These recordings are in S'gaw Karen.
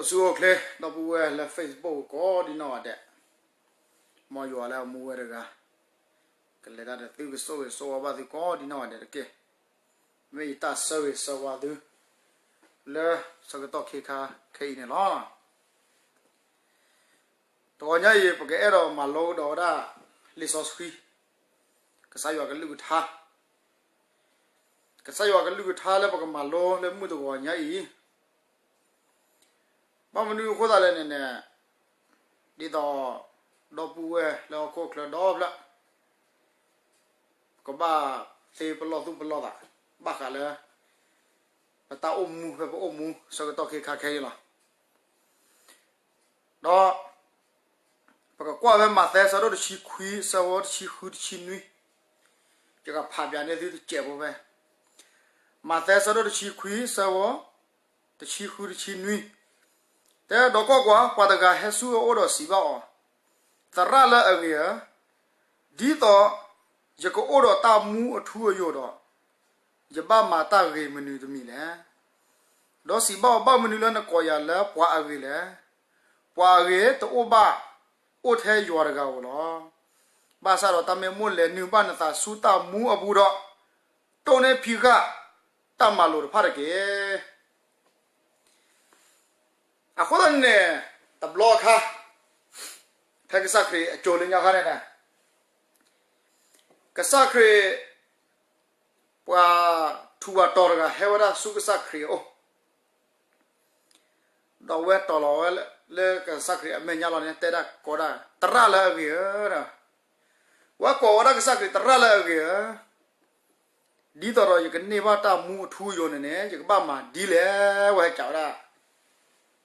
အိၣ်ဆူၣ်အိၣ်ချ့ ဒီပုၢ်ဝဲၢ်လၢ Facebook ကိးဒ်နီၢ်ဂၤဒဲး, မ်ယွၤလၢအမူဝဲတဂၤ ကလဲၤတၢ်ဒီးသု ကဆိၣ်ဂ့ၤဆိၣ်ဝါဘၣ်သုကိးဒ်နီၢ်ဂၤဒဲးတက့ၢ်. မ့ၢ်ယတၢ်ဆၢဂ့ၤဆၢဝါသု လၢဆၢကတီၢ်ခဲခါခဲအံၤန့ၣ်လီၤ. တဂီၤညါအံၤ ပကအဲၣ်ဒိးမၤလိကဒီးဝဲဒၣ် လံာ်စီဆှံ ကစၢ်ယွၤကလုၢ်ကထါ, ကစၢ်ယွၤကလုၢ်ကထါလၢပကမၤလိလၢမုၢ်တဂီၤညါအံၤ ဘၣ်မနုၤအဃိသတးလဲၣ်န့ၣ်န့ၣ်, ဒ်သိး ဒီပုၢ်ဝဲၢ်လၢဟီၣ်ခိၣ်ချၢဒီဖျၢၣ် ကဘၣ်သ့ပလီၢ်သူၣ်ပလီၢ်သး ဘၣ်ဃးလၢ ပတၢ်အိၣ်မူဖဲပအိၣ်မူဆၢကတီၢ်ခဲခါခဲအံၤလီၤ. ဒီး ပကကွၢ်ဖဲမးသဲ ဆၢဒိၣ်တဆံခွံ ဆၢဖိတဆံဃုတဆံနွံ, ယကဖးပၠးန့ၢ်သုတစဲးဖိဖဲ မးသဲ ဆၢဒိၣ်တဆံခွံ ဆၢဖိ တဆံဃုတဆံနွံ, တဲဒီးကွၢ်ကွၢ်, ပှၤတဂၤဟဲဆူအအိၣ်ဒီးစံးဘၣ်အီၤ, သရၣ်လၢအဂ့ၤဧၢ, ဒ်သိးယကအိၣ်ဒီးတၢ်မူအထူအယိာ်ဒီး, ယဘၣ်မၤတၢ်ဂ့ၤမနုၤတမံၤလဲၣ်. ဒီးစံးဘၣ်အီၤ, ဘၣ်မနုၤလၢနကိးယၤလၢပှၤအဂ့ၤလဲၣ်. ပှၤအဂ့ၤတအိၣ်ဘၣ် အိၣ်ထဲယွၤတဂၤဧိၤလီၤ. ဘၣ်ဆၣ်ဒီးတၢ်မ့ၢ်မိၣ်လဲၤနုာ်ဘၣ်နသးဆူတၢ်မူအပူၤဒီး, တိၢ်န့ၢ်ဖံးဃာ်တၢ်မၤလိာ်တဖၣ်တက့ၢ်. အဃိသတးန့ၣ်န့ၣ်, တဘျီအခါ ဖဲကစၢ်ခရံာ်အစိၤလၢညါခါန့ၣ်န့ၣ်, ကစၢ်ခရံာ် ပှၤထူးပှၤတီၤတဂၤဟဲဝဲဒၣ်ဆူကစၢ်ခရံာ်အအိၣ်, ဒီးအဝဲတီၤလီၤဝဲလၢကစၢ်ခရံာ်အမဲာ်ညါလီၤန့ၣ် တဲဒၣ်ကိးဒၣ် သရၣ်လၢအဂ့ၤဧၢ, ဝဲကိးဝဲဒၣ်ကစၢ်ခရံာ်သရၣ်လၢအဂ့ၤဧၢ, ဒ်သိးဒီးယကန့ၢ်ဘၣ်တၢ်မူအထူအယိာ်န့ၣ်န့ၣ် ယကဘၣ်မၤဒ်လဲၣ်. ဝဲဟဲကးဝဲဒၣ်,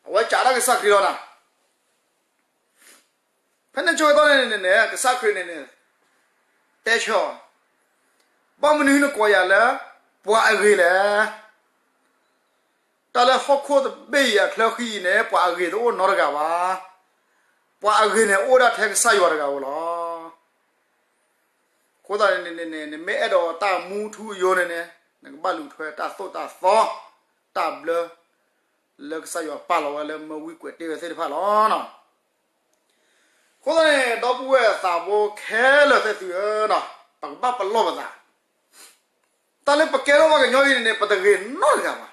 အဝဲကးဒၣ်ကစၢ်ခရံာ်လီၤနၤ. ဖဲန့ၣ်ဆၢကတီၢ်န့ၣ်န့ၣ်န့ၣ် ကစၢ်ခရံာ်န့ၣ်န့ၣ် တဲဆၢအီၤ, ဘၣ်မနုၤနကိးယၤလၢ ပှၤအဂ့ၤလဲၣ်. တၢ်လၢဟီၣ်ခိၣ်တဘ့ၣ်အံၤအချၢဃံအံၤန့ၣ် ပှၤအဂ့ၤတအိၣ်နီတဂၤဘၣ်. ပှၤအဂ့ၤန့ၣ်အိၣ်ဒၣ်ထဲကစၢ်ယွၤတဂၤဧိၤလီၤ. အဃိသတးန့ၣ်န့ၣ်န့ၣ် နမ့ၢ်အဲၣ်ဒိးတၢ်မူထူအယိာ်န့ၣ်န့ၣ် နကဘၣ်လူၤထွဲတၢ်သိၣ်တၢ်သီ တၢ်ဘျၢ လၢကစၢ်ယွၤပာ်လီၤဝဲလၢမၢဝံကွဲးတ့ၢ်ဝဲသ့ၣ်တဖၣ်လီၤ. အဃိသတးန့ၣ် ဒီပုၢ်ဝဲၢ်သးဘိခဲလၢာ်သ့ၣ်သုဧၢ, ပကဘၣ်ပလီၢ်ပသး, တၢ်လၢပကဲထီၣ်ပှၤကညီအံၤန့ၣ်န့ၣ် ပတဂ့ၤနီတဂၤဘၣ်.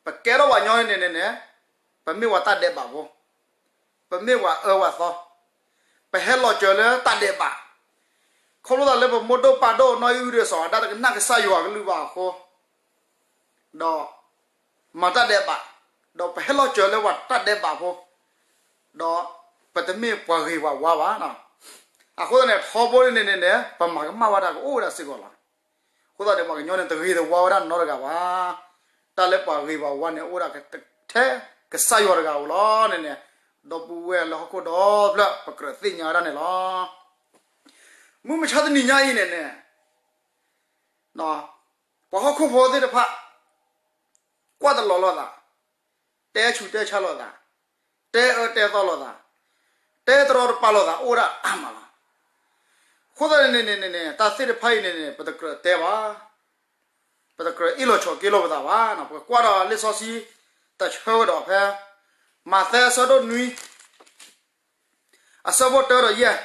ပကဲထီၣ်ပှၤကညီန့ၣ်န့ၣ်န့ၣ် ပမ့ၢ်ပှၤတၢ်ဒဲးဘးဖိ, ပမ့ၢ်ပှၤအၢပှၤသီ, ပဟဲလီၤစၢၤလၢတၢ်ဒဲးဘး, ခီဖျိသးလၢပမိၢ်ဒိၣ်ပၢ်ဒိၣ်နီၢ်အံၣ်အုၣ်ဒုးစီၤအၤဒၣ်တကနၣ်ကစၢ်ယွၤကလုၢ်ဘၣ်အဃိ ဒီး မၤတၢ်ဒဲးဘး, ဒီးပဟဲလီၤစၢၤလၢပှၤတၢ်ဒဲးဘးဖိ, ဒီးပတမ့ၢ်ပှၤဂ့ၤပှၤဝါဘၣ်. အဃိသတးန့ၣ် ထီဘိန့ၣ်န့ၣ်န့ၣ် ပမၤကမၣ်ဝဲဒၣ်ကအိၣ်ဝဲဒၣ်စ့ၢ်ကီးလီၤ. အဃိသတးန့ၣ် ပှၤကညီန့ၣ် တဂ့ၤတဝါဝဲဒၣ်နီတဂၤဘၣ်. တၢ်လၢပှၤဂ့ၤပှၤဝါန့ၣ် အိၣ်ဒၣ်ထဲကစၢ်ယွၤတဂၤဧိၤလီၤန့ၣ်န့ၣ်, ဒီပုၢ်ဝဲၢ်လၢဟီၣ်ခိၣ်ဒီဖျၢၣ် ပကြၢးသ့ၣ်ညါဝဲဒၣ်န့ၣ်လီၤ. မုၢ်မဆါတနံၤညါအံၤန့ၣ်န့ၣ် ပှၤဟီၣ်ခိၣ်ဖိသ့ၣ်တဖၣ် ကွၢ်တလီၤလိာ်သး, တဲဆူးတဲဆါလိာ်သး, တဲအၢတဲသီလိာ်သး, တဲတရီတပါလိာ်သး အိၣ်ဝဲဒၣ်အါမးလီၤ. အဃိသတးန့ၣ်န့ၣ်န့ၣ် တၢ်သ့ၣ်တဖၣ်အံၤန့ၣ်န့ၣ် ပတကြၢးတဲဘၣ်, ပတကြၢးအ့ၣ်လိာ်ဆိးက့လိာ်ပသးဘၣ်. ပကကွၢ်ဒီးလံာ်စီဆှံ တဆၢကဒီးဖဲ မးသဲအဆၢဒိၣ်နွံ အဆၢဖိတၢဒီးယဲၢ်,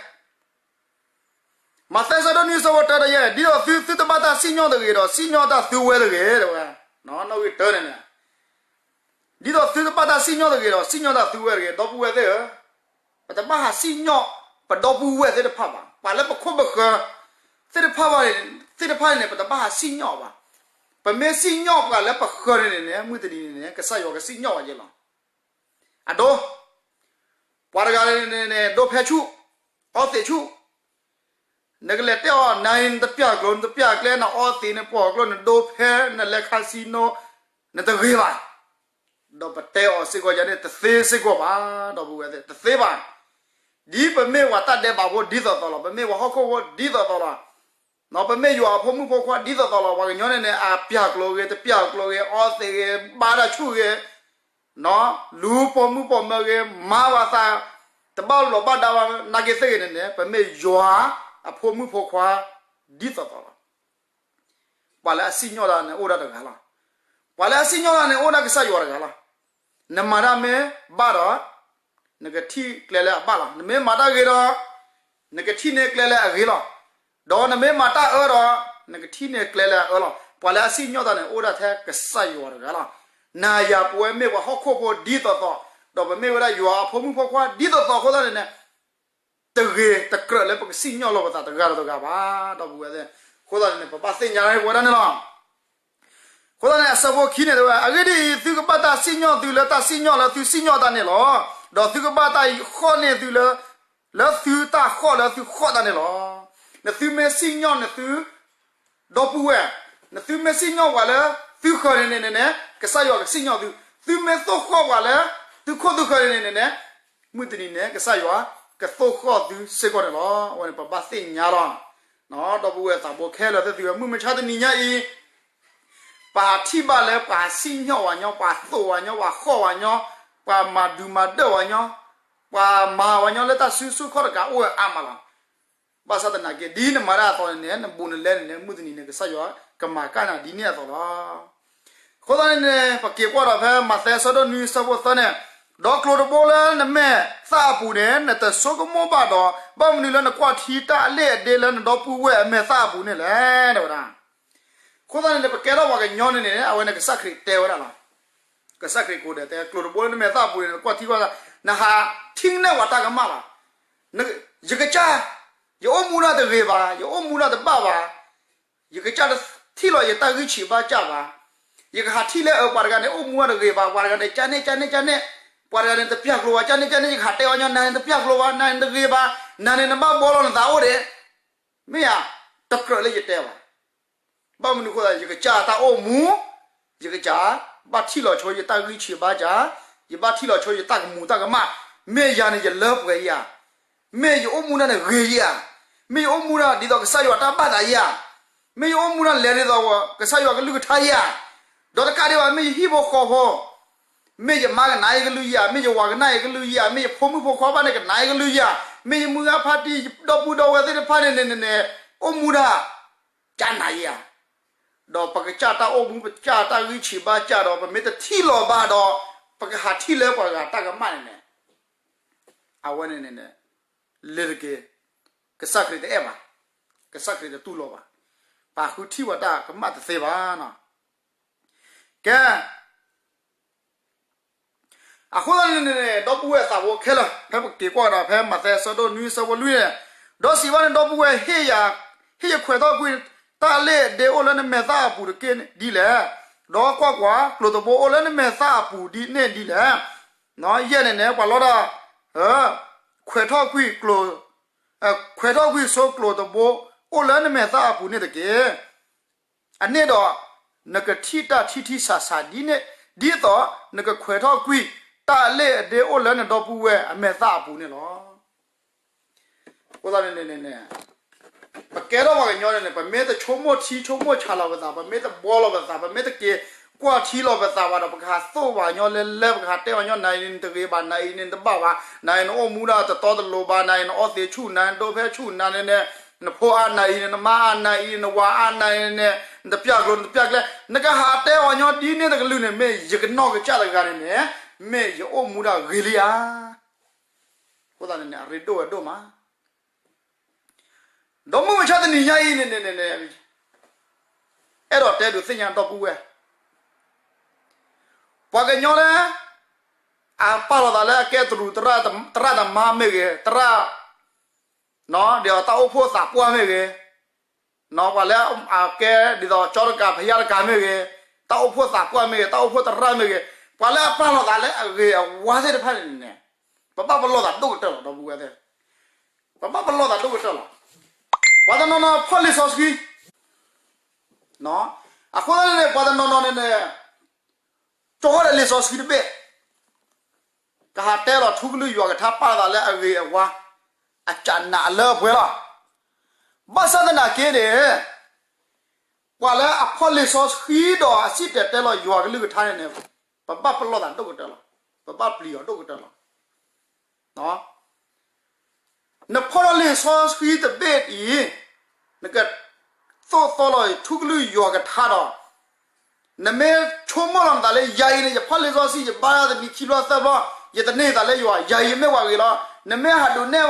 မးသဲအဆၢဒိၣ်နွံအဆၢဖိတၢဒီးယဲၢ်, ဒ်သိးသုသုတဘၣ်တၢ်စံၣ်ညီၣ်တဂ့ၤဒီး စံၣ်ညီၣ်တၢ်သုဝဲတဂ့ၤ တဲဝဲ, နီၣ်ဂံၢ်တၢန့ၣ်န့ၣ်, ဒ်သိးသုတဘၣ်တၢ်စံၣ်ညီၣ်တဂ့ၤဒီး စံၣ်ညီၣ်တၢ်သုဝဲတဂ့ၤ. ဒီပုၢ်ဝဲၢ်သ့ၣ်ဧၢ, ပတဘၣ်ဟးစံၣ်ညီၣ်ပဒီပုၢ်ဝဲၢ်သ့ၣ်တဖၣ်ဘၣ်. ပှၤလၢပခိၣ်ပဃၢၤသ့ၣ်တဖၣ်ဘၣ်န့ၣ်, သ့ၣ်တဖၣ်န့ၣ်န့ၣ် ပတဘၣ်ဟးစံၣ်ညီၣ်ဘၣ်. ပမ့ၢ်စံၣ်ညီၣ်ပှၤလၢပဃၢၤန့ၣ်န့ၣ်န့ၣ် မုၢ်တနံၤန့ၣ်န့ၣ် ကစၢ်ယွၤကစံၣ်ညီၣ်ဝဲယဲလီၤ. အဒိ, ပှၤတဂၤန့ၣ်န့ၣ် ဒိဖဲဆူၣ်, အီသံးဆူၣ်, နကလဲၤတဲအီၤ နတပျၢ်ကျိၤ နတပျၢ်ကျဲ နအီသံး နပှီၢ်ကျိၤ နဒိဖဲ နလဲၤခါစံနိ နတဂ့ၤဘၣ်. ဒီးပတဲအီၤစ့ၢ်ကီးယၤန့ၣ် တသ့စ့ၢ်ကီးဘၣ်, ဒီပုၢ်ဝဲၢ်သ့ၣ် တသ့ဘၣ်. ဒ်ပမ့ၢ်ပှၤတၢ်ဒဲးဘးဖိဒ်သိးသိးလီၤ, ပမ့ၢ်ပှၤဟီၣ်ခိၣ်ဖိဒ်သိးသိးလီၤ, ပမ့ၢ်ယွၤအဖိမုၣ်ဖိခွါဒ်သိးသိးလီၤ. ပှၤကညီန့ၣ်န့ၣ် အပျၢ်ကျိၤဂ့ၤ တပျၢ်ကျိၤဂ့ၤ အီသံးဂ့ၤ ဘါတၢ်ဆူၣ်ဂ့ၤ လူၤပိာ်မုၣ်ပိာ်မၢၤဂ့ၤ မၤဘၣ်သး တဘၣ်လီၤဘၣ်ဒါဘၣ် နာ်က့သ့ၣ်ဂ့ၤန့ၣ်န့ၣ် ပမ့ၢ်ယွၤအဖိမုၣ်ဖိခွါဒ်သိးသိးလီၤ. ပှၤလၢအစံၣ်ညီၣ်တၢ်န့ၣ်အိၣ်ဒၣ်တဂၤလီၤ. ပှၤလၢအစံၣ်ညီၣ်တၢ်န့ၣ် အိၣ်ဒၣ်ကစၢ်ယွၤတဂၤလီၤ. နမၤတၢ်မ့ၢ်ဘၣ်ဒီး နကထံၣ်ကျဲလၢအဘၣ်လီၤ. နမ့ၢ်မၤတၢ်ဂ့ၤဒီး နကထံၣ်န့ၢ်ကျဲလၢအဂ့ၤလီၤ. ဒီးနမ့ၢ်မၤတၢ်အၢဒီး နကထံၣ်န့ၢ်ကျဲလၢအအၢလီၤ. ပှၤလၢအစံၣ်ညီၣ်တၢ်န့ၣ် အိၣ်ဒၣ်ထဲကစၢ်ယွၤတဂၤလီၤ. နၤယၤပဝဲမ့ၢ်ပှၤဟီၣ်ခိၣ်ဖိဒ်သိးသိး, ဒီးပမ့ၢ်ဝဲဒၣ်ယွၤအဖိမုၣ်ဖိခွါဒ်သိးသိးအဃိသတးန့ၣ်န့ၣ် တဂ့ၤတကြၢးလၢပကစံၣ်ညီၣ်လီၤပသးတဂၤဒီးတဂၤဘၣ်, ဒီပုၢ်ဝဲၢ်သ့ၣ်. အဃိသတးန့ၣ်န့ၣ် ပဘၣ်သ့ၣ်ညါပဝဲဒၣ်န့ၣ်လီၤ. အဃိသတးန့ၣ် အဆၢဖိခံန့ၣ်တဲဝဲ, အဂ့ၢ်ဒ်အံၤ, သုကဘၣ်တၢ်စံၣ်ညီၣ်သုလၢတၢ်စံၣ်ညီၣ်လၢသုစံၣ်ညီၣ်တၢ်န့ၣ်လီၤ. ဒီးသုကဘၣ်တၢ်ဃီၣ်န့ၢ်သုလၢ လၢသုတၢ်ဃီၣ်လၢသုဃီၣ်တၢ်န့ၣ်လီၤ. နသုမ့ၢ်စံၣ်ညီၣ်နသု ဒီပုၢ်ဝဲၢ်, နသုမ့ၢ်စံၣ်ညီၣ်ပှၤလၢသုဃၢၤန့ၣ်န့ၣ်န့ၣ်န့ၣ် ကစၢ်ယွၤကစံၣ်ညီၣ်သု, သုမ့ၢ်သိၣ်ဃီၣ်ပှၤလၢသုခိၣ်သုဃၢၤန့ၣ်န့ၣ်န့ၣ်န့ၣ် မုၢ်တနံၤန့ၣ် ကစၢ်ယွၤကသိၣ်ဃီၣ်သုစ့ၢ်ကီးန့ၣ်လီၤ. အဝဲန့ၣ် ပဘၣ်သ့ၣ်ညါလီၤ. ဒီပုၢ်ဝဲၢ်သးဘိခဲလၢာ်သ့ၣ်သုဧၢ, မုၢ်မဆါတနံၤညါအံၤ ပှၤထံၣ်ဘၣ်လၢပှၤစံၣ်ညီၣ်ပှၤညီ, ပှၤသိၣ်ပှၤညီ, ပှၤဃီၣ်ပှၤညီ, ပှၤမၤဒုးမၤဒၢၣ်ပှၤညီ, ပှၤမၤပှၤညီလၢတၢ်စုဆူၣ်ခီၣ်တကးအိၣ်ဝဲအါမးလီၤ. ဘၣ်ဆၣ်သနာ်က့ ဒ်နမၤတၢ်အသိးန့ၣ်န့ၣ် နဘူးနလဲန့ၣ်န့ၣ် မုၢ်တနံၤန့ၣ် ကစၢ်ယွၤကမၤကၣ်နၤဒ်န့ၣ်အသိးလီၤ. အဃိသတးန့ၣ်န့ၣ် ပက့ၤကွၢ်ဒီးဖဲမးသဲအဆၢဒိၣ်နွံအဆၢဖိသၢန့ၣ်, ဒီးကျိၤတဘိလၢနမဲာ်သၣ်အပူၤန့ၣ် နတဆိကမိၣ်ဘၣ်ဒီး ဘၣ်မနုၤလၢနကွၢ်ထံတၢ်အလ့ၣ်အဒ့လၢနဒီပုၢ်ဝဲၢ်အမဲာ်သၣ်အပူၤန့ၣ်လဲၣ် တဲဝဲဒၣ်. အဃိသတးန့ၣ်န့ၣ် ပကဲထီၣ်ပှၤကညီန့ၣ်န့ၣ် အဝဲန့ၣ်ကစၢ်ခရံာ်တဲဝဲဒၣ်လီၤ. ကစၢ်ခရံာ်ကိးဂၤဒဲးတဲ ကျိၤတဘိလၢနမဲာ်သၣ်အပူၤန့ၣ် နကွၢ်ထံကွၢ်တၢ်, နဟးထံၣ်ကနဲၣ်ပှၤတၢ်ကမၣ်ဘၣ်. ယကစၢ်, ယအိၣ်မူဒၣ်တဂ့ၤဘၣ်, ယအိၣ်မူဒၣ်တဘၣ်ဘၣ်, ယကစၢ်တထံၣ်လီၤယတၢ်ဂံၢ်ဆံးဘါစၢ်ဘၣ်. ယကဟးထံၣ်လၢအပှၤတဂၤန့ၣ် အိၣ်မူဒၣ်တဂ့ၤဘၣ်, ပှၤတဂၤန့ၣ် ကန့ၣ် ကန့ၣ် ကန့ၣ်, ပှၤတဂၤန့ၣ် တပျၢ်ကျိၤဘၣ် ကန့ၣ် ကန့ၣ်, ယကဟးတဲအီၤညီ နၤန့ၣ်တပျၢ်ကျိၤဘၣ်, နၤန့ၣ်တဂ့ၤဘၣ်, နၤန့ၣ်နဘၣ်ဘှီလီၤနသးအိၣ်ဒံး, မ့ၢ်ဧါ, တကြၢးလၢယတဲဘၣ်. ဘၣ်မနုၤအဃိသတး ယကစၢ်တၢ်အိၣ်မူ, ယကစၢ်ဘၣ်ထံၣ်လီၤဆိယတၢ်ဂံၢ်ဆံးဘါစၢ်, ယဘၣ်ထံၣ်လီၤဆိယတၢ်ကမူၤတၢ်ကမၣ်, မ့ၢ်ယၤန့ၣ်ယလၢပှဲၤဧါ, မ့ၢ်ယအိၣ်မူဒၣ်န့ၣ်ဂ့ၤဧါ, မ့ၢ်ယအိၣ်မူဒၣ်ဒ်သိးကစၢ်ယွၤတၢ်ဘၣ်သးဧါ, မ့ၢ်ယအိၣ်မူဒၣ်လဲၤဒ်သိးကစၢ်ယွၤကလုၢ်ကထါဧါ, ဒီးတကးဒံးဘၣ် မ့ၢ်ယဟံၣ်ဖိဃီဖိ မ့ၢ်ယမါကနၣ်ယကလုၢ်ဧါ, မ့ၢ်ယဝၤကနၣ်ယကလုၢ်ဧါ, မ့ၢ်ယဖိမုၣ်ဖိခွါဘၣ်န့ၣ်ကနၣ်ယကလုၢ်ဧါ, မ့ၢ်ယမုၢ်ဂၤဖါတံၢ် ဒီပုၢ်ဒီဝဲၢ်သ့ၣ်တဖၣ်န့ၣ်န့ၣ်န့ၣ်န့ၣ် အိၣ်မူဒၣ် ကနၣ်ယဧါ, ဒီးပကစၢ်တၢ်အိၣ်မူ ပကစၢ်တၢ်ဂံၢ်ဆံးဘါစၢ်ဒီး ပမ့ၢ်တထံၣ်လီၤဘၣ်ဒီး ပကဟးထံၣ်လၢပှၤဂၤတၢ်ကမၣ်န့ၣ်န့ၣ် အဝဲန့ၣ်န့ၣ်န့ၣ် လ့ၤတက့ၢ်, ကစၢ်ခရံာ်တအဲၣ်ဘၣ်, ကစၢ်ခရံာ်တတူၢ်လိာ်ဘၣ်, ပာ်ဃုထံၣ်ဝဲတၢ်ကမၣ်တသ့ဘၣ်နီၤ. ကဲ, အဃိသတးန့ၣ်န့ၣ် ဒီပုၢ်ဝဲၢ်သးဘိခဲလၢာ် ဖဲပက့ၤကွၢ်ကဒီး ဖဲမးသဲအဆၢဒိၣ်နွံအဆၢဖိလွံၢ်န့ၣ်, ဒီးစံးဘၣ်န့ၣ် ဒီပုၢ်ဝဲၢ်, ဟ့ၣ်ယခွဲးထီၣ်ကွံာ် တၢ်အလ့ၣ်အဒ့အိၣ်လၢနမဲာ်သၣ်အပူၤတက့ၢ်ဒ်လဲၣ်. ဒီးကွၢ်ကွၢ်, ကျိၤတဘိအိၣ်လၢနမဲာ်သၣ်အပူၤဒ်န့ၣ်ဒ်လဲၣ်. ယဲၢ်န့ၣ်န့ၣ် ပှၤလီတၢ်, ခွဲးထီၣ်ကွံာ်ကျိၤ, ခွဲးထီၣ်ကွံာ်ဆိကျိၤတဘိ အိၣ်လၢနမဲာ်သၣ်အပူၤန့ၣ်တက့ၢ်. အန့ၣ်ဒီး နကထံၣ်တၢ်ထံထံဆးဆးဒ်န့ၣ်, ဒ်သိးနကခွဲးထီၣ်ကွံာ် တၢ်အလ့ၣ်အဒ့အိၣ်လၢနဒီပုၢ်ဝဲၢ်အမဲာ်သၣ်အပူၤန့ၣ်လီၤ. အဃိသတးန့ၣ်န့ၣ် ပကဲထီၣ်ပှၤကညီန့ၣ်န့ၣ် ပမ့ၢ်တဆိကမိၣ်ထံဆိကမိၣ်ဆးလီၤပသး, ပမ့ၢ်တဘှီလီၤပသး, ပမ့ၢ်တက့ၤကွၢ်ထံလီၤပသးဘၣ်ဒီး ပကဟးသိၣ်ပှၤညီလဲလဲ, ပကဟးတဲပှၤညီ နၤအံၤန့ၣ်တဂ့ၤဘၣ်, နၤအံၤန့ၣ်တဘၣ်ဘၣ်, နၤအံၤန့ၣ်အိၣ်မူဒၣ်တတီတလိၤဘၣ်, နၤအံၤန့ၣ်အီသံးဆူၣ်, နၤအံၤန့ၣ်ဒိဖဲဆူၣ်, နၤန့ၣ်န့ၣ် နဖိအါနၤအံၤန့ၣ်, နမါအါနၤအံၤ, နဝၤအါနၤအံၤန့ၣ်န့ၣ်, နတပျၢ်ကျိၤ နတပျၢ်ကျဲ, နကဟးတဲပှၤညီဒ်န့ၣ်တကလုာ်န့ၣ် မ့ၢ်ယကနီၢ်ကစၢ်တဂၤန့ၣ်န့ၣ်, မ့ၢ်ယအိၣ်မူဒၣ်ဂ့ၤလံဧါ. အဃိသတးန့ၣ်န့ၣ် အရ့ဒိၣ်ဝဲဒိၣ်မး ဒီးမုၢ်မဆါတနံၤညါအံၤန့ၣ်န့ၣ်န့ၣ်န့ၣ်, အဲၣ်ဒိးတဲဒုးသ့ၣ်ညါဒီပုၢ်ဝဲၢ်, ပှၤကညီလၢ အပာ်လီၤသးလၢအကဲတရူးသရၣ်သမါမ့ၢ်ဂ့ၤ, သရၣ်, ဒီးတၢ်အိၣ်ဖှိၣ်သးပှၢ်မ့ၢ်ဂ့ၤ, ပှၤလၢအကဲဒ်သိးကၠီတကးဖယၣ်တကးမ့ၢ်ဂ့ၤ, တၢ်အိၣ်ဖှိၣ်သးပှၢ်မ့ၢ်ဂ့ၤ, တၢ်အိၣ်ဖှိၣ်သရၣ်မ့ၢ်ဂ့ၤ, ပှၤလၢအပာ်လီၤသးလၢအဂ့ၤအဝါသ့ၣ်တဖၣ်န့ၣ်န့ၣ်, ပဘၣ်ပလီၢ်သးဒိၣ်ကတၢၢ်လီၤ ဒီပုၢ်ဝဲၢ်သ့ၣ်, ပဘၣ်ပလီၢ်သးဒိၣ်ကတၢၢ်လီၤ. ပှၤတနီၤနီၤဖီၣ်လံာ်စီဆှံ, အဃိသတးန့ၣ် ပှၤတနီၤနီၤန့ၣ်န့ၣ် ကၠီဃီဒီးလံာ်စီဆှံတဘ့ၣ်, ကဟးတဲလီၤထူကလုၢ်ယွၤကထါပာ်သးလၢအဂ့ၤအဝါ, အကးနးအလၢအပှဲၤလီၤ. ဘၣ်ဆၣ်သနာ်က့န့ၣ်, ပှၤလၢအဖီၣ်လံာ်စီဆှံဒီးအစံၣ်တဲၤတဲလီၤယွၤကလုၢ်ကထါန့ၣ်န့ၣ်, ပဘၣ်ပလီၢ်သးဒိၣ်ကတၢၢ်လီၤ, ပဘၣ်ပျံၤအီၤဒိၣ်ကတၢၢ်လီၤ. နဖီၣ်ထီၣ်လံာ်စီဆှံတဘ့ၣ်အံၤ, နကသိၣ်သီလီၤထူကလုၢ်ယွၤကထါဒီး, နမ့ၢ်ဆိကမိၣ်လီၤနသးလၢ ယၤအံၤန့ၣ် ယဖီၣ်လံာ်စီဆှံ ယဘါတနံၤခံဘျီသၢဘျီ ယတန့ၢ်ယသးလၢယွၤ ယၤအံၤယမ့ၢ်ပှၤဂ့ၤလီၤ. နမ့ၢ်ဟးဒုးနဲၣ်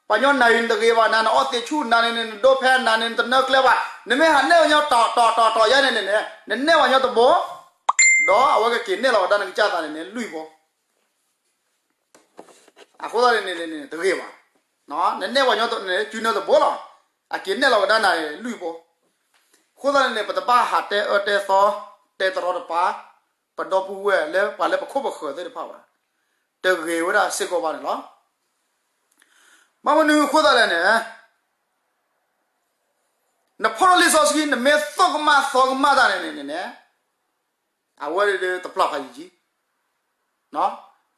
ပှၤညီနၤအံၤ နတဂ့ၤဘၣ် နၤနအီသံးဆူၣ် နၤန့ၣ် နဒိးဖဲ နၤန့ၣ် နတနၢကျဲဘၣ် နမ့ၢ်ဟးနဲၣ်ပှၤညီတီၤတီၤတီၤတီၤယါန့ၣ်န့ၣ် နနဲၣ်ပှၤညီတဘိ ဒီးအဝဲကက့ၤနဲၣ်လီၤကဒါနကစၢ်သးန့ၣ်န့ၣ် လွံၢ်ဘိ အဃိသတးန့ၣ်န့ၣ် တဂ့ၤဘၣ်. နနဲၣ်ပှၤညီန့ၣ် စုနၢတဘိလီၤ. အက့ၤနဲၣ်လီၤကဒါနၤလွံၢ်ဘိ. အဃိသတးန့ၣ်န့ၣ် ပတဘၣ်ဟးတဲအၢတဲသီ တဲတရီတပါ ပဒီပုၢ်ဝဲၢ်လၢပှၤလၢပခိၣ်ပဃၢၤသ့ၣ်တဖၣ်ဘၣ်. တဂ့ၤဝဲဒၣ်စ့ၢ်ကီးဘၣ်န့ၣ်လီၤ. ဘၣ်မနုၤအဃိသတးလဲၣ်န့ၣ် နဖီၣ်ထီၣ်လံာ်စီဆှံ နမ့ၢ်သိၣ်ကမၣ်သီကမၣ်တၢ်န့ၣ်န့ၣ်န့ၣ် အဝဲဒၣ်တပျၢ်ဖးယံာ်ကံ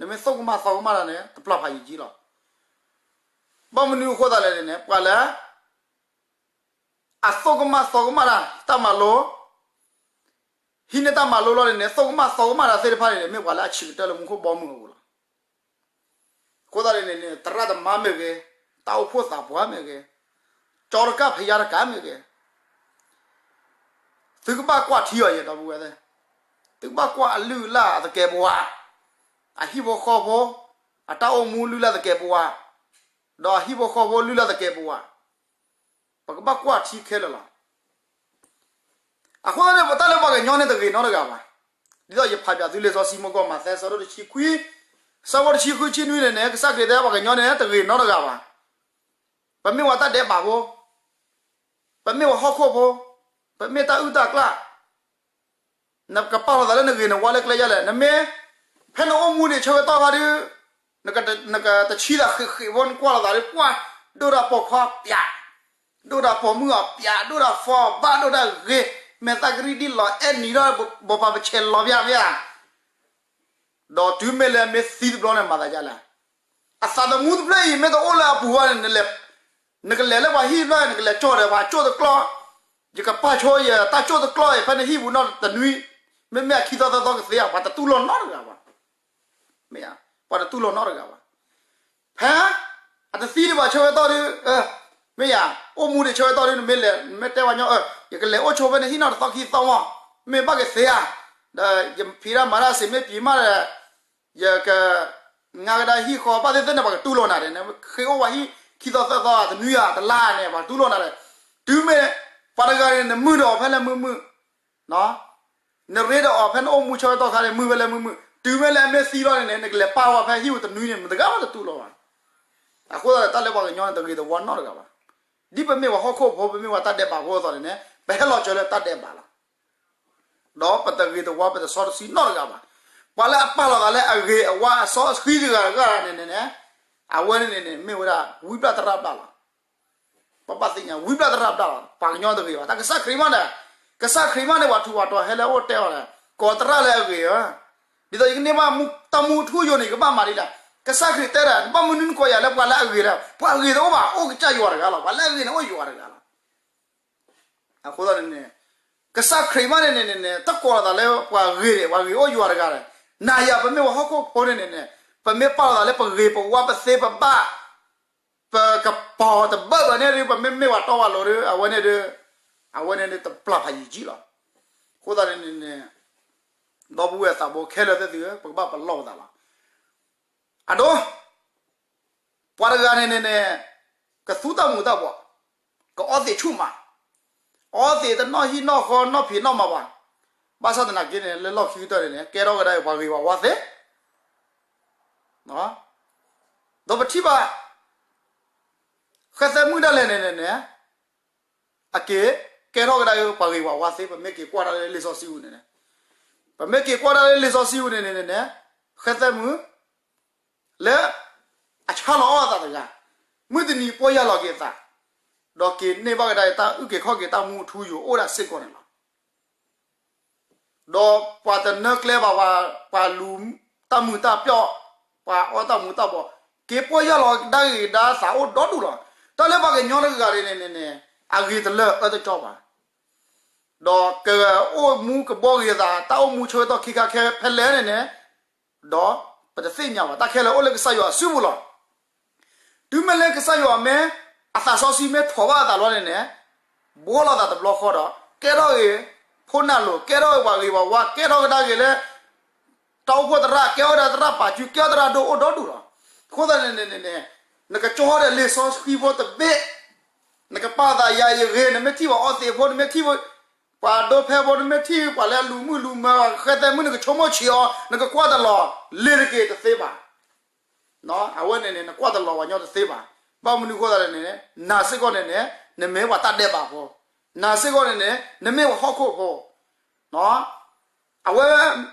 နမ့ၢ်သိၣ်ကမၣ်သီကမၣ်တၢ်န့ၣ် တပျၢ်ဖးယံာ်ကံလီၤ. ဘၣ်မနုၤအဃိသတးလဲၣ်န့ၣ် ပှၤလၢ အသိၣ်ကမၣ်သီကမၣ်တၢ် တၢ်မၤလိ ဟံးန့ၢ်တၢ်မၤလိလီၤန့ၣ်န့ၣ် သိၣ်ကမၣ်သီကမၣ်တၢ်သ့ၣ်တဖၣ်န့ၣ်န့ၣ် မ့ၢ်ပှၤလၢအဆံးကတၢၢ်လၢမူခိၣ်ဘီမုၢ်အပူၤလီၤ. အဃိသတးန့ၣ်န့ၣ် သရၣ်သမါမ့ၢ်ဂ့ၤ, တၢ်အိၣ်ဖှိၣ်သးပှၢ်မ့ၢ်ဂ့ၤ, ကၠီတကၣ်ဖယါတကၣ်မ့ၢ်ဂ့ၤ, သုကဘၣ်ကွၢ်ထံအီၤယဲ ဒီပုၢ်ဝဲၢ်သ့ၣ်, သုကဘၣ်ကွၢ်အလုၢ်အလၢ်အသကဲးပဝး, အဟံၣ်ဖိဃီဖိ, အတၢ်အိၣ်မူလုၢ်လၢ်သကဲးပဝး, ဒီးအဟံၣ်ဖိဃီဖိလုၢ်လၢ်သကဲးပဝး, ပကဘၣ်ကွၢ်ထံခဲလၢာ်လီၤ. အဃိသတးန့ၣ် ပတၢ်လၢပှၤကညီန့ၣ်တဂ့ၤနီတဂၤဘၣ်. ဒ်သိးယဖးပၠးသုလံာ်စီဆှံမုၢ်ကီၢ်မးသဲ ဆၢဒိၣ်တဆံခွံ, ဆၢဖိတဆံဃုဆံနွံန့ၣ်န့ၣ် ကစၢ်ခရံာ်တဲပှၤကညီန့ၣ် တဂ့ၤနီတဂၤဘၣ်. ပမ့ၢ်ပှၤတၢ်ဒဲးဘးဖိ, ပမ့ၢ်ပှၤဟီၣ်ခိၣ်ဖိ, ပမ့ၢ်တၢ်အုၣ်တၢ်ကျၢ် နကပာ်လီၤသးလၢနဂ့ၤနဝါလၢကျဲယါလဲၣ်. နမ့ၢ် ဖဲနအိၣ်မူဒံးဆၢကတီၢ်ခါဒုး, နကတဆံသးဃ့းဃ့းဖိ နကွၢ်လီၤသးဒုး ကွၢ် ဒိၣ်တၢ်ပိာ်ခွါပၠး, ဒိၣ်တၢ်ပိာ်မုၣ်အီၤပၠး, ဒိၣ်တၢ်ဖီဘၣ်ဒိၣ်တၢ်ဂ့ၤ, မဲာ်သၣ်ကရံၣ်ဒ်လီၤအဲၣ်နံၤဒီး ဘိးပာ်ပဆဲးလီၤပျၢ်ပျၢ် ဒီးတုၤမ့ၢ်လၢမ့ၢ်သံတဘျီန့ၣ် မၤသးဒ်လဲၣ်. အသးသမူတဖျၢၣ်အံၤ မ့ၢ်တအိၣ်လၢအပူၤဘၣ်န့ၣ် နကလဲၤလၢပှၤဟံၣ်တဖျၢၣ် နကလဲၤကၠီၣ်ဒီးပှၤကၠိၣ်တကျီၢ်, ယကပာ်ဆိယတၢ်ကၠိၣ်တကျီၢ်အံၤ ဖဲနဟံၣ်ပူၤနီၢ်တနွံ, မ့မ့ၢ်အခံသီသၢသီကသ့ဧါ, ပှၤတတူၢ်လိာ်နီတဂၤဘၣ်. မ့ၢ်ဧါ, ပှၤတတူၢ်လိာ်နီတဂၤဘၣ်. ဖဲ အတသံဒံးဘၣ်ဆၢကတီၢ်ဒုး, မ့ၢ်ဧါ, အိၣ်မူဒံးဆၢကတီၢ်ဒုး နမ့ၢ်လဲၤ နမ့ၢ်တဲပှၤညီ, ယကလဲၤအိၣ်ဆိဖဲနဟံၣ်နီၢ်တသီခံသီမး, မ့ၢ်ဘၣ်ကသ့ဧါ, ဒီးယဖံးတၢ်မၤတၢ်စ့ၢ်မ့ၢ်ပျံၤမးဒီး ယက ငါကဒါဟံၣ်ဃီ ဘၣ်သ့ၣ်သ့ၣ်န့ၣ် ပှၤကတူၢ်လိာ်နၤဒဲးန့ၣ် ဃ့အိၣ်ဝဲဟံၣ် ခံသီသၢသီ တနွံဧါ တလါန့ၣ် ပှၤကတူၢ်လိာ်နၤဒဲး, တုၤမ့ၢ် ပှၤတဂၤန့ၣ် နမုာ်ဒီးအီၤဖဲလဲၣ်မုာ်မုာ်, နရ့ဒီးအီၤဖဲနအိၣ်မူဆၢကတီၢ်ခါန့ၣ် မုာ်ဖဲလဲၣ်မုာ်မုာ်, တုၤမ့ၢ်လၢအမ့ၢ်သံလီၤန့ၣ်န့ၣ် နကလဲၤပာ်ဝဲဖဲဟံၣ်ပူၤတနွံန့ၣ် မတဂၤဘၣ်တတူၢ်လိာ်ဘၣ်. အဃိသတးန့ၣ် တၢ်လၢပှၤကညီန့ၣ် တဂ့ၤတဝါနီတဂၤဘၣ်. ဒ်ပမ့ၢ်ပှၤဟီၣ်ခိၣ်ဖိ ပမ့ၢ်ပှၤတၢ်ဒဲးဘးဖိအသိးန့ၣ်န့ၣ် ပဟဲလီၤစၢၤလၢတၢ်ဒဲးဘးလီၤ. ဒီးပတဂ့ၤတဝါ ပတစီတဆှံနီတဂၤဘၣ်. ပှၤလၢအပာ်လီၤသးလၢအဂ့ၤအဝါအစီအဆှံတဂၤတဂၤန့ၣ်န့ၣ်န့ၣ် အဝဲန့ၣ်န့ၣ်န့ၣ် မ့ၢ်ဝဲဒၣ်ဝံဘျၣ်သရၣ်ဘျၣ်လီၤ. ပဘၣ်သ့ၣ်ညါ ဝံဘျၣ်သရၣ်ဘျၣ်လီၤ. ပှၤကညီတဂ့ၤဘၣ်. တၢ်ကစၢ်ခရံာ်မးန့ၣ်, ကစၢ်ခရံာ်မးန့ၣ် ပှၤထူးပှၤတီၤဟဲလၢအအိၣ်တဲအီၤဒီး ကိးသရၣ်လၢအဂ့ၤဧၢ, ဒ်သိးယကန့ၢ်ဘၣ်တၢ်မူထူယိာ်န့ၣ် ယကဘၣ်မၤဒ်လဲၣ်. ကစၢ်ခရံာ်တဲဒီး ဘၣ်မနုၤနကိးယၤလၢပှၤလၢအဂ့ၤဒီး ပှၤဂ့ၤတအိၣ်ဘၣ်, အိၣ်ကစၢ်ယွၤတဂၤလီၤ. ပှၤလၢအဂ့ၤန့ၣ်အိၣ်ယွၤတဂၤလီၤ. အဃိသတးန့ၣ်န့ၣ် ကစၢ်ခရံာ်မးန့ၣ်န့ၣ်န့ၣ် တကိးလီၤသးလၢပှၤဂ့ၤဒံး, ပှၤဂ့ၤအိၣ်ယွၤတဂၤဒီး, နၤယၤပမ့ၢ်ပှၤဟီၣ်ခိၣ်ဖိန့ၣ်န့ၣ်န့ၣ် ပမ့ၢ်ပာ်လီၤသးလၢပဂ့ၤပဝါပသ့ပဘၣ်, ပကပီၤတဘၢၣ်ဘၣ်န့ၣ်ဒီး ပမ့မ့ၢ်ပှၤတီပှၤလိၤဒီး အဝဲန့ၣ်ဒီး အဝဲန့ၣ်ဒီးတပျၢ်ဖးယံာ်ကံလီၤ. အဃိသတးန့ၣ်န့ၣ် ဒီပုၢ်ဝဲၢ်သးဘိခဲလၢာ်သ့ၣ်သုဧၢ, ပကဘၣ်ပလီၢ်ပသးလီၤ. အဒိ ပှၤတဂၤန့ၣ်န့ၣ်န့ၣ် ကသူတၢ်မူၤတၢ်ဘှီး, ကအီသံးဆူၣ်မး, အီသံးတနီၣ်ဟံၣ်နီၣ်ဃီနီၣ်ဖံးနီၣ်မၤဘၣ်, ဘၣ်ဆၣ်သနာ်က့န့ၣ် လၢလီၢ်ခံကတၢၢ်န့ၣ်န့ၣ် ကဲထီၣ်ကဒါအံၤပှၤဂ့ၤပှၤဝါသ့, ဒီးပထံၣ်ဘၣ် ဃဲသဲမုၣ်ဒၣ်လဲာ်န့ၣ်န့ၣ်န့ၣ် အက့ၤကဲထီၣ်ကဒါအံၤပှၤဂ့ၤပှၤဝါသ့, ပမ့ၢ်က့ၤကွၢ်တၢ်လၢလံာ်စီဆှံပူၤန့ၣ်န့ၣ်, ပမ့ၢ်က့ၤကွၢ်တၢ်လၢလံာ်စီဆှံပူၤန့ၣ်န့ၣ်န့ၣ် ဃဲသဲမုၣ် လၢအဆါလီၤအီၣ်အသးတဂၤ, မုၢ်တနံၤပီၢ်ယၢ်လီၤက့ၤအသး, ဒီးက့ၤန့ၢ်ဘၣ်ကဒါအံၤတၢ်အုၣ်က့ၤခီၣ်က့ၤတၢ်မူအထူအယိာ်အိၣ်ဒၣ်စ့ၢ်ကီးန့ၣ်လီၤ. ဒီးပှၤတနၢကျဲဘၣ်, ပှၤလူၤတၢ်မုာ်တၢ်ပျီၣ်, ပှၤအီတၢ်မူၤတၢ်ဘှီး, က့ၤပီၢ်ယၢ်လီၤကဒါဂ့ၤဒါသးအိၣ်ဒီဒူၣ်လီၤ. တၢ်လၢပှၤကညီတဂၤန့ၣ်န့ၣ်န့ၣ် အဂ့ၤတလၢအအၢတကၠီဘၣ်. ဒီးကအိၣ်မူကဘှီဂ့ၤသး တၢ်အိၣ်မူဆၢကတီၢ်ခံခါခဲဖဲလဲၣ်န့ၣ်န့ၣ်, ဒီးပတသ့ၣ်ညါဘၣ်, တၢ်ခဲလၢာ်အိၣ်လၢကစၢ်ယွၤအစုပူၤလီၤ. တုၤမ့ၢ်လၢကစၢ်ယွၤမ့ၢ်အသးစီဆှံမ့ၢ်ထီၣ်ဘၣ်အသးလီၤန့ၣ်န့ၣ်, ဘှီလီၤသးတဘျီဃီဒီး ကဲထီၣ်ဂ့ၤ, ဖ ခိၣ်နၢ်လိၤ ကဲထီၣ်ပှၤဂ့ၤပှၤဝါ ကဲထီၣ်ကဒါက့ၤလၢ တၢ်အိၣ်ဖှိၣ်သရၣ် ကဲထီၣ်ဝဲဒၣ်သရၣ်ပာ်စု ကဲထီၣ်သရၣ်ဒိၣ်အိၣ်ဒီဒူၣ်လီၤ. အဃိသတးန့ၣ်န့ၣ်န့ၣ် နကကၠီဟီဒီးလံာ်စီဆှံဖိတဘ့ၣ် နကပာ်သးယၤယဂ့ၤ နမ့ၢ်ထံၣ်ပှၤအီသံးဖိ နမ့ၢ်ထံၣ်ပှၤဒိဖဲဖိ နမ့ၢ်ထံၣ်ပှၤလၢအလူၤမုၢ်လူၤမၢၤ ဃဲသဲမုၣ် နကဆိကမိၣ်ဆံးအီၤ နကကွၢ်တလီၤ လ့ၤတက့ၤတသ့ဘၣ်. အဝဲန့ၣ်န့ၣ် နကွၢ်တလီၤပှၤညီတသ့ဘၣ်. ဘၣ်မနုၤအဃိသတးန့ၣ်န့ၣ် နၤစ့ၢ်ကီးန့ၣ်န့ၣ် နမ့ၢ်ပှၤတၢ်ဒဲးဘးဖိ, နၤစ့ၢ်ကီးန့ၣ်န့ၣ် နမ့ၢ်ပှၤဟီၣ်ခိၣ်ဖိ အဝဲ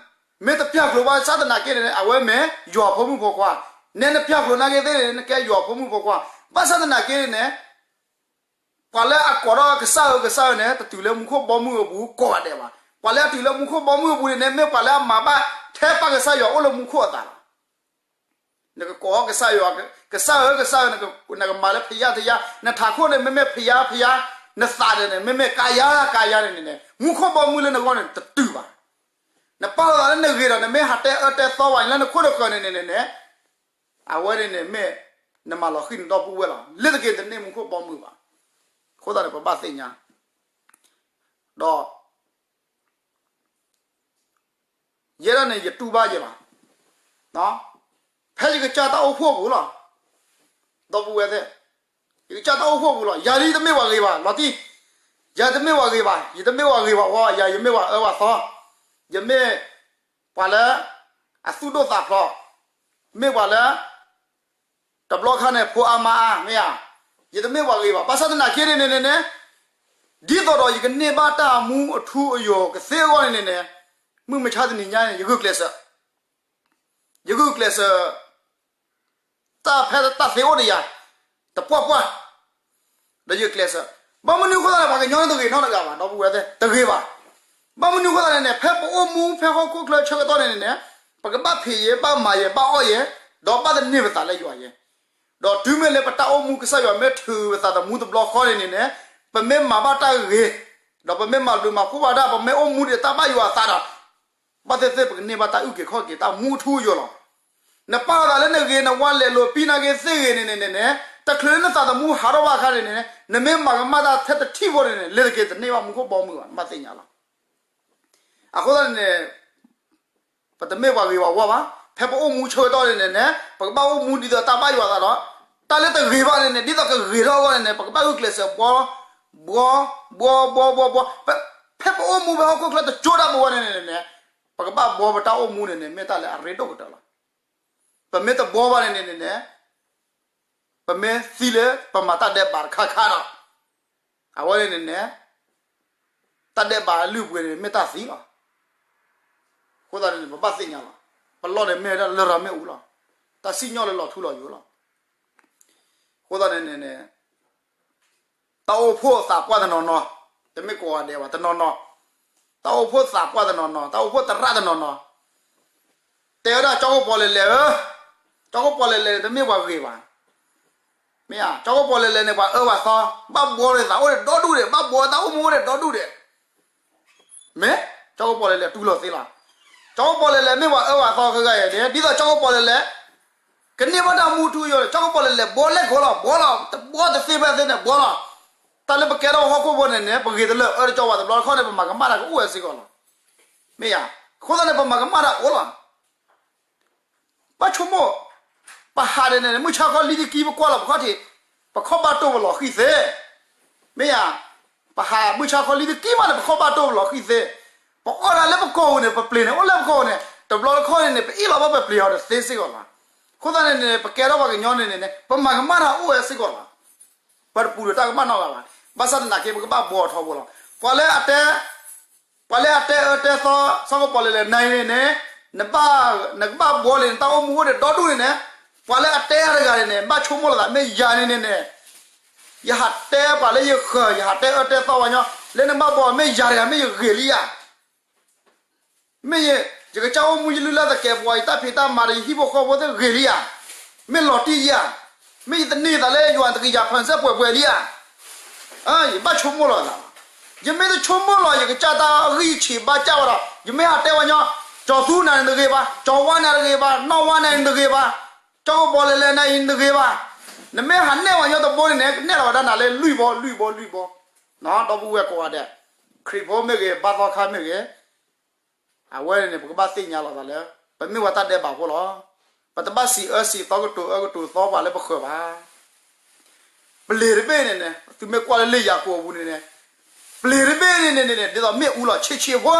မ့ၢ်တပျၢ်ကျိၤဘၣ်ဆၣ်သနာ်က့န့ၣ်န့ၣ် အဝဲမ့ၢ်ယွၤဖိမုၣ်ဖိခွါ, နဲနပျၢ်ကျိၤနာ်က့သ့ၣ်န့ၣ် နကဲယွၤဖိမုၣ်ဖိခွါ, ဘၣ်ဆၣ်သနာ်က့န့ၣ်န့ၣ် ပှၤလၢအကိးထီၣ်ကစၢ်ဧၢကစၢ်ဧၢန့ၣ် တတုၤလၢမူခိၣ်ဘီမုၢ်အပူၤကိးဂၤဒဲးဘၣ်. ပှၤလၢအတုၤလၢမူခိၣ်ဘီမုၢ်အပူၤန့ၣ်န့ၣ် မ့ၢ်ပှၤလၢအမၤဘၣ်ထဲပၢ်ကစၢ်ယွၤအိၣ်လၢမူခိၣ်အသးလီၤ. နကကိးကစၢ်ယွၤ ကစၢ်ဧၢ ကစၢ်ဧၢ နကမၤလၢဖယါဖယါ, နထးခိၣ်န့ၣ် မ့မ့ၢ်ဖယါဖယါ, နသးန့ၣ်န့ၣ် မ့မ့ၢ်ကါယါကါယါန့ၣ်န့ၣ် မူခိၣ်ဘီမုၢ်လၢနဂီၢ်န့ၣ်တတုၤဘၣ်. နပာ်လီၤသးလၢနဂ့ၤဒီး နမ့ၢ်ဟးတဲအၢတဲသီဝဲလၢနခိၣ်တဃၢၤန့ၣ်န့ၣ်န့ၣ် အဝဲန့ၣ်န့ၣ်မ့ၢ် နမၤလီၤဃံၤနဒီပုၢ်ဝဲၢ်လီၤ. လ့ၤတက့ၤတန့ၢ်မူခိၣ်ဘီမုၢ်ဘၣ်. အဃိသတးန့ၣ် ပဘၣ်သ့ၣ်ညါ ဒီး ယဲဒၣ်န့ၣ် ယတူၢ်ဘၣ်ယဲလီၤ. ဖဲယကစၢ်တၢ်အိၣ်ဖှိၣ်ပူၤလီၤ. ဒီပုၢ်ဝဲၢ်သ့ၣ်, ယကစၢ်တၢ်အိၣ်ဖှိၣ်ပူၤလီၤ. ယၤဒ်တမ့ၢ်ပှၤဂ့ၤဘၣ် လီၤတံၢ်, ယၤတမ့ၢ်ပှၤဂ့ၤဘၣ်, ယတမ့ၢ်ပှၤဂ့ၤပှၤဝါ, ယၤယမ့ၢ်ပှၤအၢပှၤသီ, ယမ့ၢ် ပှၤလၢ အသူၣ်ဒိၣ်သးဖျိး, မ့ၢ်ပှၤလၢ တဘျီခါန့ၣ် ဖိအါမါအါ မ့ၢ်ဧါ, ယတမ့ၢ်ပှၤဂ့ၤဘၣ်. ဘၣ်ဆၣ်သနာ်က့န့ၣ်န့ၣ်န့ၣ် ဒ်သိးဒီးယကန့ၢ်ဘၣ်တၢ်မူအထူအယိာ်ကသ့အဂီၢ်န့ၣ်န့ၣ်န့ၣ် မုၢ်မဆါတနံၤညါန့ၣ် ယဂုာ်ကျဲးစၢး, ယဂုာ်ကျဲးစၢး တၢ်ဖဲတၢ်သ့အိၣ်ဒီးယၤ တပှၢ်ပှၢ် ဒီးယကျဲးစၢး, ဘၣ်မနုၤအဃိသတးန့ၣ် ပှၤကညီန့ၣ်တဂ့ၤနီတဂၤဘၣ် ဒီပုၢ်ဝဲၢ်သ့ၣ် တဂ့ၤဘၣ်. ဘၣ်မနုၤအဃိသတးန့ၣ်န့ၣ် ဖဲပအိၣ်မူဖဲဟီၣ်ခိၣ်ချၢဆၢကတီၢ်န့ၣ်န့ၣ်န့ၣ် ပကဘၣ်ဖံးယဲ ဘၣ်မၤယဲ ဘၣ်အီၣ်ယဲ ဒီးဘၣ်သန့ၤပသးလၢယွၤယဲ, ဒီးတုၤမ့ၢ်လၢပတၢ်အိၣ်မူကစၢ်ယွၤမ့ၢ်ထုးပသးသမူတဘျီဃီန့ၣ်န့ၣ်န့ၣ် ပမ့ၢ်မၤဘၣ်တၢ်ဂ့ၤ ဒီးပမ့ၢ်မၤဘျုးမၤဖှိၣ်ဘၣ်ဒၣ် ပမ့ၢ်အိၣ်မူဒံးတၢ်ဘၣ်ယွၤအသးဒီး ဘၣ်သ့ၣ်သ့ၣ် ပကန့ၢ်ဘၣ်တၢ်အုၣ်က့ၤခီၣ်က့ၤတၢ်မူအထူအယိာ်လီၤ. နပာ်လီၤသးလၢနဂ့ၤနဝါလဲၤလိာ်ပံနၤက့သ့ဂ့ၤန့ၣ်န့ၣ်န့ၣ် တချုးလၢနသးသမူဟးထီၣ်ဘၣ်အခါန့ၣ်န့ၣ် နမ့ၢ်မၤကမၣ်တၢ်ထဲတထံၣ်ဖိန့ၣ်န့ၣ် လ့ၤတက့ၤတန့ၢ်ဘၣ်မူခိၣ်ဘီမုၢ်ဘၣ် နဘၣ်သ့ၣ်ညါလီၤ. အဃိသတးန့ၣ်န့ၣ် ပတမ့ၢ်ပှၤဂ့ၤပှၤဝါဘၣ်. ဖဲပအိၣ်မူဆၢကတီၢ်န့ၣ်န့ၣ်န့ၣ် ပကဘၣ်အိၣ်မူဒ်သိးတၢ်ဘၣ်ယွၤအသးဒီး တၢ်လၢတဂ့ၤဘၣ်န့ၣ်န့ၣ် ဒ်သိးကဂ့ၤထီၣ်အဂီၢ်န့ၣ်န့ၣ် ပကဘၣ်ဂုာ်ကျဲးစၢးဘှီ ဘှီ ဘှီ ဘှီ ဘှီ ဘှီ ဖဲပအိၣ်မူဖဲဟီၣ်ခိၣ်ချၢတကၠိတၢ်ပဝဲန့ၣ်န့ၣ်န့ၣ် ပကဘၣ်ဘှီပတၢ်အိၣ်မူန့ၣ်န့ၣ် မ့ၢ်တၢ်လၢအရ့ဒိၣ်ကတၢၢ်လီၤ. ပမ့ၢ်တဘှီဘၣ်န့ၣ်န့ၣ်န့ၣ် ပမ့ၢ်သံလၢပမၤတၢ်ဒဲးဘးတခါခါဒီး အဝဲန့ၣ်န့ၣ်န့ၣ် တၢ်ဒဲးဘးအလုၢ်အပှ့ၤန့ၣ် မ့ၢ်တၢ်သံလီၤ. အဃိသတးန့ၣ် ပဘၣ်သ့ၣ်ညါလီၤ. ပလီၢ်န့ၣ်မ့ၢ်ဒၣ်လရာ်မ့ၣ်အူလီၤ. တၢ်စံၣ်ညီၣ်လၢလီၤထူလီၤယိာ်လီၤ. အဃိသတးန့ၣ်န့ၣ် တၢ်အိၣ်ဖှိၣ်သးပှၢ်တနီၤနီၤ, တမ့ၢ်ကိးဂၤဒဲးဘၣ် တနီၤနီၤ, တၢ်အိၣ်ဖှိၣ်သးပှၢ်တနီၤနီၤ, တၢ်အိၣ်ဖှိၣ်သရၣ်တနီၤနီၤ တဲဝဲဒၣ်ကၠီကပီၤလဲၤလဲၤဧၢ, ကၠီကပီၤလဲၤလဲၤန့ၣ် တမ့ၢ်ပှၤဂ့ၤဘၣ်. မ့ၢ်ဧါ, ကၠီကပီၤလဲၤလဲၤန့ၣ် ပှၤအၢပှၤသီ, ဘၣ်ဘှီန့ၣ်သးအိၣ်ဒီဒူၣ်ဒဲး, ဘၣ်ဘှီတၢ်အိၣ်မူအိၣ်ဒီဒူၣ်ဒဲး. မ့ၢ် ကၠီကပီၤလဲၤလဲၤတူၢ်လိာ်သ့လီၤ. ကၠီကပီၤလဲၤလဲၤမ့ၢ်ပှၤအၢပှၤသီခဲဂၤအံၤန့ၣ် ဒ်သိးကၠီကပီၤလဲၤလဲၤ ကန့ၢ်ဘၣ်တၢ်မူထူယိာ်န့ၣ် ကၠီကပီၤလဲၤလဲၤဘှီလဲၣ်ကီးလီၤ, ဘှီလီၤ, တဘှီတသ့ဖဲသ့န့ၣ် ဘှီလီၤ. တၢ်လၢပကဲထီၣ်ဟီၣ်ခိၣ်ဖိန့ၣ်န့ၣ် ပဂ့ၤတလၢအၢတကီဘၣ် တဘျီတခီၣ်န့ၣ် ပမၤကမၣ်တၢ်ကအိၣ်ဝဲစ့ၢ်ကီးလီၤ. မ့ၢ်ဧါ, အဃိသတးန့ၣ် ပမၤကမၣ်တၢ်အိၣ်လီၤ. ဘၣ်ဆိကမိၣ်, ပဟးဒ်န့ၣ် မုၢ်ဆါခီလံတကံ ပကွၢ်လီၤပခီၣ်ထံး, ပခီၣ်ဘၣ်တိၢ်ပလီၤဃံၢ်သ့. မ့ၢ်ဧါ, ပဟးမုၢ်ဆါခီလံတကံမးန့ၣ် ပခီၣ်ဘၣ်တိၢ်ပလီၤဃံၢ်သ့. ပအီၣ်တၢ်လၢပကိာ်ပူၤန့ၣ် ပပျ့ၤန့ၣ် အိၣ်လၢပကိာ်ပူၤန့ၣ် တဘျီတခီၣ်န့ၣ်န့ၣ် ပအ့ၣ်လီၤဘၣ်ပပျ့ၤအီၤတသ့စ့ၢ်ကီးလီၤ. အဃိသတးန့ၣ်န့ၣ် ပကဲထီၣ်ပှၤကညီန့ၣ်န့ၣ်န့ၣ် ပမၤကမၣ်တၢ်အိၣ်ဝဲစ့ၢ်ကီးလီၤ. ပတပူၤဒီးတၢ်ကမၣ်နီတဂၤဘၣ်. ဘၣ်ဆၣ်သနာ်က့ ပကဘၣ်ဘှီအထီဘိလီၤ. ပှၤလၢအတဲ ပှၤလၢအတဲအၢတဲသီ စီၤကပီၤလဲၤလဲၤနၤအံၤန့ၣ်န့ၣ် နဘၣ် နကဘၣ်ဘှီလံာ်နတၢ်အိၣ်မူအိၣ်ဒီးဒီဒူၣ်န့ၣ်န့ၣ် ပှၤလၢအတဲအါတဂၤန့ၣ်န့ၣ် ဘၣ်ဆိကမိၣ်လိာ်သး မ့ၢ်ယၤန့ၣ်န့ၣ်န့ၣ် ယဟးတဲပှၤလၢယဃၢၤ ယဟးတဲအၢတဲသီပှၤညီ လၢနဘၣ်ဘှီ မ့ၢ်ယၤတဂၤ မ့ၢ်ယဂ့ၤလံဧါ. မ့ၢ်ယ ယကစၢ်အိၣ်မူယလုၢ်လၢ်သကဲးပဝး ယတၢ်ဖံးတၢ်မၤဒီး ယဟံၣ်ဖိဃီဖိသ့ၣ်ဂ့ၤလံဧါ. မ့ၢ်လီၤတံၢ်ဧါ. မ့ၢ်ယတန့ၢ်သးလၢယွၤတကယၤ percent ပှဲၤပှဲၤလံဧါ. ယဘၣ်ဆိကမိၣ်လီၤသးလီၤ. ယမ့ၢ်တဆိကမိၣ်လီၤ ယကစၢ်တၢ်ဂံၢ်ဆံးဘါစၢ်ဝဲဒီး ယမ့ၢ်ဟးတဲပှၤညီ ကၠီၤသူနၤန့ၣ်တဂ့ၤဘၣ်, ကၠီၤဝါနၤတဂ့ၤဘၣ်, နီၢ်ဝါနၤန့ၣ်တဂ့ၤဘၣ်, ကၠီကပီၤလဲၤလဲၤနၤအံၤနတဂ့ၤဘၣ်. နမ့ၢ်ဟးနဲၣ်ပှၤညီတဘိန့ၣ်န့ၣ် ကနဲၣ်လီၤဝဲဒၣ်နၤလၢလွံၢ်ဘီ လွံၢ်ဘီ လွံၢ်ဘီ. ဒီပုၢ်ဝဲၢ်ကိးဂၤဒဲး, ခရံာ်ဖိမ့ၢ်ဂ့ၤ ဘါသီခါမ့ၢ်ဂ့ၤ, အဝဲန့ၣ်န့ၣ် ပကဘၣ်သ့ၣ်ညါလီၤသးလၢ ပမ့ၢ်ပှၤတၢ်ဒဲးဘးဖိလီၤ. ပတဘၣ်စံးအၢစံးသီကတိၤအၢကတိၤသီပှၤလၢပဃၢၤဘၣ်. ပျ့ၤတဘ့ၣ်န့ၣ်န့ၣ် သုမ့ၢ်ကွၢ်လၢလံာ်ယၤကိာ်အပူၤန့ၣ်န့ၣ်, ပျ့ၤတဘ့ၣ်န့ၣ်န့ၣ်န့ၣ် ဒ်သိးမ့ၣ်အူလီၤ. ဆံးဆံးဖိ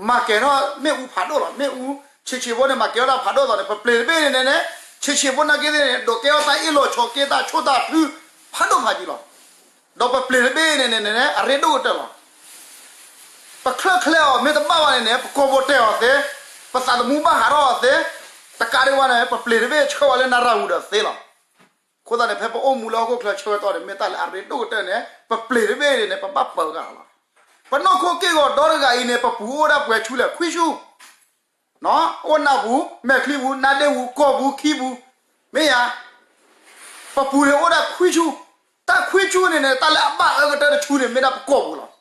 မၤကဲၤထီၣ်မ့ၣ်အူဖးဒိၣ်လီၤ. မ့ၣ်အူဆံးဆံးဖိန့ၣ် မၤကဲၤထီၣ်တၢ်ဖးဒိၣ်အသိးန့ၣ် ပပျ့ၤတဘ့ၣ်န့ၣ်န့ၣ်န့ၣ် ဆံးဆံးဖိနာ်က့သ့ၣ်န့ၣ် ဒိးကဲထီၣ်တၢ်အ့ၣ်လိာ်ဆိးက့ တၢ်ဆိၣ်တၢ်ထု ဖးဒိၣ်ဖးယံၤလီၤ. ဒီးပပျ့ၤတဘ့ၣ်န့ၣ်န့ၣ်န့ၣ် အရ့ဒိၣ်ကတၢၢ်လီၤ. ပချၢၣ်ချဲအီၤမ့ၢ်တဘၣ်ဘၣ်န့ၣ်န့ၣ် ပကိာ်ပူၤတဲာ်အီၤသ့, ပသးသမူဘၣ်ဟးထီၣ်အီၤသ့, တကးဒံးဘၣ်န့ၣ် ပပျ့ၤတဘ့ၣ်ဆှၢဝဲလၢနရၣ်ဂူၤဒီးသ့လီၤ. အဃိသတးန့ၣ် ဖဲပအိၣ်မူလၢဟီၣ်ခိၣ်ချၢဆၢကတီၢ်န့ၣ် မ့ၢ်တၢ်လၢအရ့ဒိၣ်ကတၢၢ်န့ၣ် ပပျ့ၤတဘ့ၣ်န့ၣ်န့ၣ် ပဘၣ်ပၢၤဂၤလီၤ. ပနီၢ်ခိက့ၢ်ဂီၤဒီတဂၤအံၤန့ၣ် ပပူၤအိၣ်ဒၣ်ပှဲၤဆူလဲၣ် ခွံဆူ အိၣ်နၢ်ပူၤ, မဲာ်ချံပူၤ, နါဒ့ပူၤ, ကီၢ်ပူၤ, ခံပူၤ, မ့ၢ်ယါ, ပပူၤန့ၣ်အိၣ်ဒၣ်ခွံဆူ, တၢ်ခွံဆူန့ၣ်န့ၣ် တၢ်လၢအဘၣ်အၢကတၢၢ်တဆူန့ၣ် မ့ၢ်ဒၣ်ပကီၢ်ပူၤလီၤ.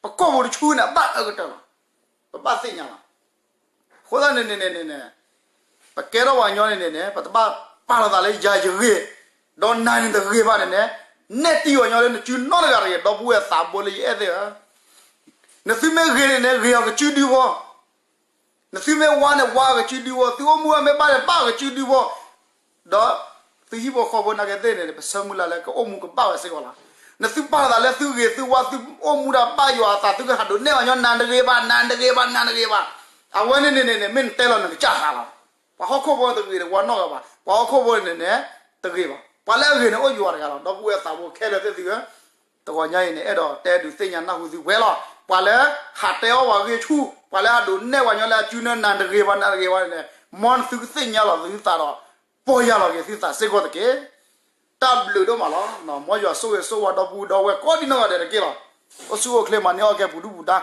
ပကီၢ်ပူၤတဆူန့ၣ် အဘၣ်အၢကတၢၢ်လီၤ. ပဘၣ်သ့ၣ်ညါလီၤ. အဃိသတးန့ၣ်န့ၣ်န့ၣ်န့ၣ် ပကဲထီၣ်ပှၤကညီန့ၣ်န့ၣ်န့ၣ် ပတဘၣ်ပာ်လီၤသးလၢယၤယဂ့ၤ, ဒီးနၤန့ၣ်တဂ့ၤဘၣ်န့ၣ်န့ၣ်, နဲၣ်တံၢ်ပှၤကညီလၢနစုနီတဂၤတဂ့ၤ, ဒီပုၢ်ဝဲၢ်သးဘိလၢယအဲၣ်သ့ၣ်ဧၢ, နသုမ့ၢ်ဂ့ၤန့ၣ်န့ၣ် ဂ့ၤအီၤကစုဒုဖိ နသုမ့ၢ်ဝါန့ၣ် ဝါအီၤကစုဒုဖိ, သုအိၣ်မူအမ့ၢ်ဘၣ်န့ၣ် ဘၣ်အီၤကစုဒုဖိ, ဒီးသုဟံၣ်ဖိဃီဖိနာ်က့သ့ၣ်န့ၣ် ပဆၢမုၢ်လၢ်လၢကအိၣ်မူကဘၣ်ဝဲစ့ၢ်ကီးလီၤ. နသုပာ်လီၤသးလၢသုဂ့ၤသုဝါ သုအိၣ်မူဒၣ်ဘၣ်ယွၤအသး သုကဟးဒိးနဲၣ်ပှၤကညီ နၤတဂ့ၤဘၣ် နၤတဂ့ၤဘၣ် နၤတဂ့ၤဘၣ်, အဝဲန့ၣ်န့ၣ်န့ၣ် မ့ၢ်နတဲလီၤနကစၢ်ဃာ်လီၤ. ပှၤဟီၣ်ခိၣ်ဖိတဂ့ၤတဝါနီတဂၤဘၣ်, ပှၤဟီၣ်ခိၣ်ဖိန့ၣ်န့ၣ် တဂ့ၤဘၣ်, ပှၤလၢအဂ့ၤန့ၣ်အိၣ်ယွၤတဂၤလီၤ. ဒီပုၢ်ဝဲၢ်သးဘိခဲလၢာ်သ့ၣ်သုဧၢ တဂီၤညါအံၤန့ၣ် အဲၣ်ဒိးတဲဒုးသ့ၣ်ညါနၢ်ဟူသုဝဲလီၤ. ပှၤလၢဟးတဲအီၣ်ပှၤဂ့ၢ်ဆူၣ်, ပှၤလၢအဒိးနဲၣ်ပှၤကညီလၢအစုနၢနၤတဂ့ၤဘၣ်နၤတဂ့ၤဘၣ်န့ၣ်, မ်နသုကသ့ၣ်ညါလီၤသုသးဒီး ပီၢ်ယၢ်လီၤက့ၤသုသးစ့ၢ်ကီးတက့ၢ်. တၢ်ဘျုးဒိၣ်မးလီၤ. မ်ယွၤဆိၣ်ဂ့ၤဆိၣ်ဝါဒီပုၢ်ဒီဝဲၢ်ကိးဒံနီၢ်ဂၤဒဲးတက့ၢ်လီၤ. အိၣ်ဆူၣ်အိၣ်ချ့မၤန့ၢ်အီၣ်ကဲပူၤဒုၣ်ပူၤဒါ